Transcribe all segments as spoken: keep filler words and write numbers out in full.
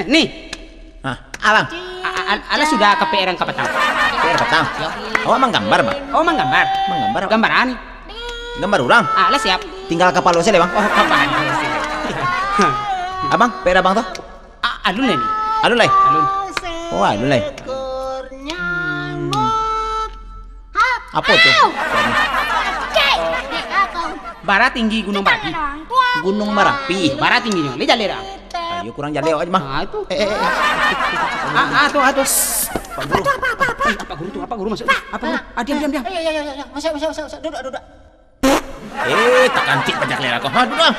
Ni. Hah, abang? A-, a-, a-, alah sudah ka P R ang kapatang? P R kapatang? Yo. Awak manggambar, Bang? Oh, manggambar. Manggambar, Bang? Gambar a ni? Gambar urang? Alah siap. Tinggal kapalo sajo, Bang. Oh, kapalo sajo. Abang, P R abang tu? A-, alun lai ni. Alun lai? Alun. Oh, alun lai. Hmm. Apo tu? Au! Sakik! Dek, kau. Bara tinggi Gunung Marapi. Gunung Marapi. Bara tingginyo. Lai jaleh dah. Ayo, kurang jaleh awak, Bang. Ah, itu. Eh, eh, eh. Ah, ah, tu, ah, tu. Pak Guru. Apa, apa, apa, apa? Eh, Pak Guru tu, Pak Guru masuk. Pak. Apa, Guru? Ah, diam, diam, diam. Ayo, ayo, ayo, ayo. Masuk, masuk, masuk, masuk. Duduk, duduk. Eh, takantik pajak lera ko. Ha, duduk, ah.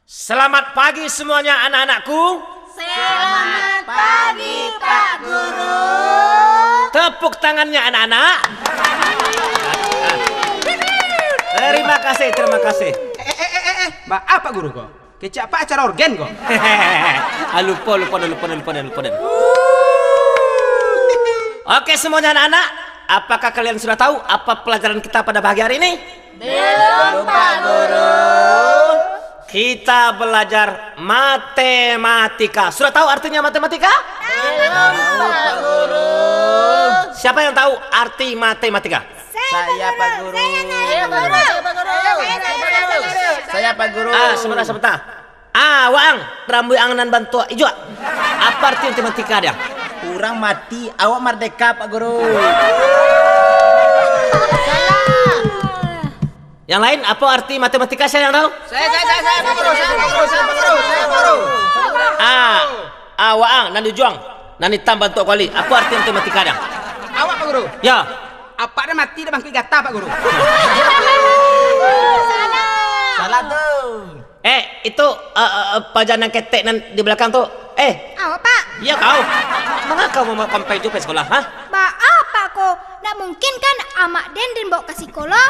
Selamat pagi semuanya, anak-anakku. Selamat pagi, Pak Guru. Tepuk tangannya, anak-anak. Terima kasih, terima kasih. Eh, eh, eh, eh, eh. Ba-, apa, Guru, ko? Kecek apa acara orgen, ko? Ah, lupo, lupo, lupo, lupo, lupo, lupo. Oke, semuanya anak-anak, apakah kalian sudah tahu apa pelajaran kita pada pagi hari ini? Belum, Pak Guru. Kita belajar matematika. Sudah tahu artinya matematika? Belum, Pak Guru. Siapa yang tahu arti matematika? Saya, Pak Guru. Saya, Pak Guru. Saya, Pak Guru. Ah, sebentar, sebentar. Ah, waang, rambuik ang nan bantuak ijuak. Apa arti matematika dia? Urang mati, awak mardeka, Pak Guru. Yang lain, apa arti matematika, siapa yang tahu? Saya, saya, saya, saya, Pak Guru, saya, Pak Guru, saya, Pak Guru, saya, Pak Guru. Ah, ah, waang, nan di ujuang, nan itam bantuak kuali. Apa arti matematika dia? Awak, Pak Guru. Ya. Apak dah mati, dah bangkit gatah, Pak Guru. Salah. Salah tu. Eh, itu, eh, eh, eh, paja nan ketek nan di balakang tu. Eh. Apo, Pak? Iyo, kau. Manga kau mambaok kampeng jo pai sikolah, ha? Baa, Pak, ko? Ndak mungkin kan amak den den baok ka sikolah?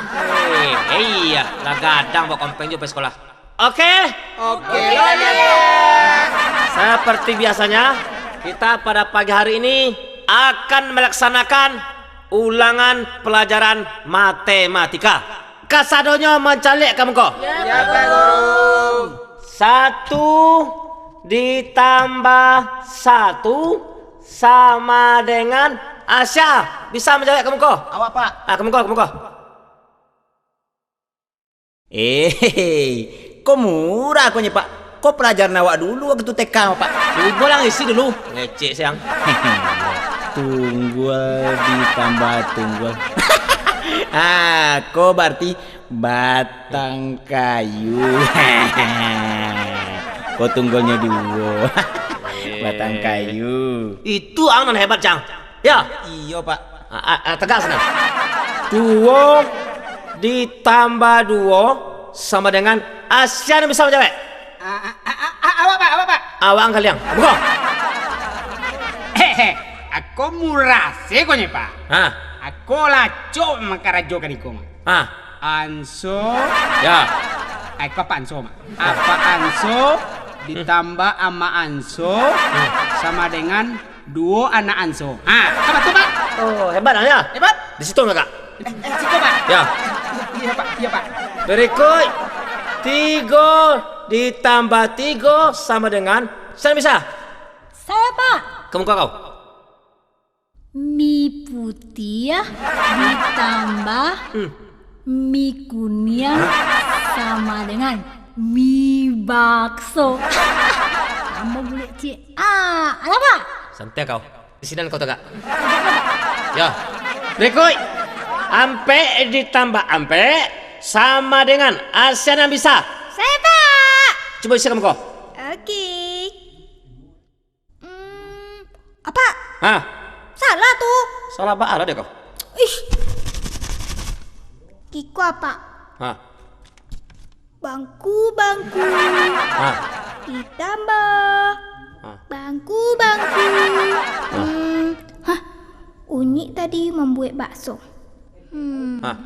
Eh, eh, iyo, lah gadang baok kampeng jo pai sikolah. Oke? Oke. Seperti biasanya, kita pada pagi hari ini akan melaksanakan ulangan pelajaran matematika. Kasadonyo mancaliak ka muko. Ya, Pak Guru. Satu ditambah satu sama dengan, ah, sia bisa manjawab ka muko? Awak, Pak. Ah, ka muko, ka muko. Eh, ko murah ko nyo, Pak. Ko pelajaran awak dulu waktu T K, Pak. Cubo lah ngisi dulu. Ngecek siang. Tunggual ditambah tunggual. Ah, ko berarti batang kayu. Ko tunggualnyo duo. Batang kayu. Itu ang nan hebat, Cang. Ya. Iyo, Pak. Ah, ah, ah, tegas nah. Duo ditambah duo sama dengan, ah, sia nan bisa manjawab? Ah, ah, ah, ah, ah, awak, Pak, awak, Pak. Awak ang kaliang. Buka. Hehe, ako murah se ko nyo, Pak. Ha. Ako lacok makarajo kaniko, Mak. Ha. Anso. Ya. Ako apa anso, Mak? Apa anso ditambah ama anso sama dengan duo anak anso. Ha, apo tu, Pak? Oh, hebat lah, ya. Hebat. Di situ, Kak. Eh, eh, situ, Pak. Ya. Iya, Pak. Iya, Pak. Berikut, tigo ditambah tigo sama dengan, sia nan bisa? Saya, Pak. Ka muko kau. Mi putiah ditambah Hmm. mi kuniang sama dengan mi bakso. Tambah bulek ciek. Ah, alah, Pak. Santai kau. Di sinan kau tagak. Ya. Berikut. Ampek ditambah ampek sama dengan, ah, sia nan bisa. Saya, Pak. Cubo isi ka muko. Oke. Hmm, apa? Hah? Salah tu. Salah baa lah dek kau. Ih. Kiko apa? Hah? Bangku, bangku. Hah? Ditambah. Hah? Bangku, bangku. Hah? Hmm. Hah? Unyik tadi mambuek bakso. Hmm. Hah?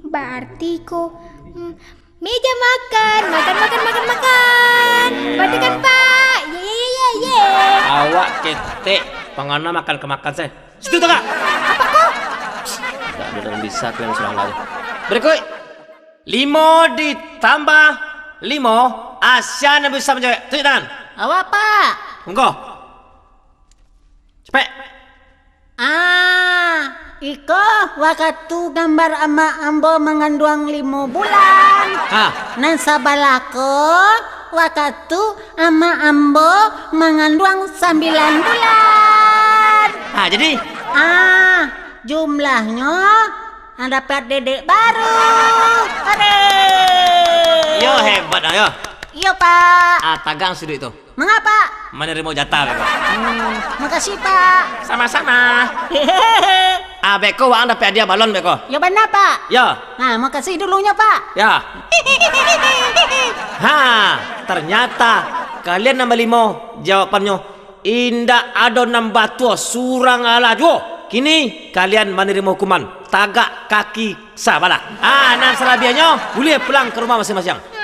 Berarti ko, hmm, meja makan, makan, makan, makan, makan. Iya. Bantu kan, Pak? Ye, ye, ye, ye, ye. Awak ketek, pangana makan ka makan se. Situ tagak. Apa ko? Ndak ado nan bisa kalian surang lai. Berikut. Limo ditambah limo, ah, sia nan bisa manjawab. Tunjuk tangan. Awak, Pak. Monggo. Capek. Ah, iko wakatu gambar amak ambo manganduang limo bulan. Ha. Nan sabalah ko wakatu amak ambo manganduang sambilan bulan. Ha, jadi? Ah, jumlahnyo, ah, dapek dedek baru. Hore! Yo, hebat, ah, yo. Iyo, Pak. Ah, tagang suduik tu. Manga, Pak? Manarimo jatah beko. Hmm, makasih, Pak. Sama-sama. Ah, beko waang dapek hadiah balon beko. Yo bana, Pak. Yo. Nah, makasih dulunyo, Pak. Yo. Ha, ternyata kalian nan balimo jawabannyo indak ado nan batua surang alah juo. Kini kalian manarimo hukuman tagak kaki sabalah. Ah, nan salabiahnyo buliah pulang ka rumah masiang-masiang.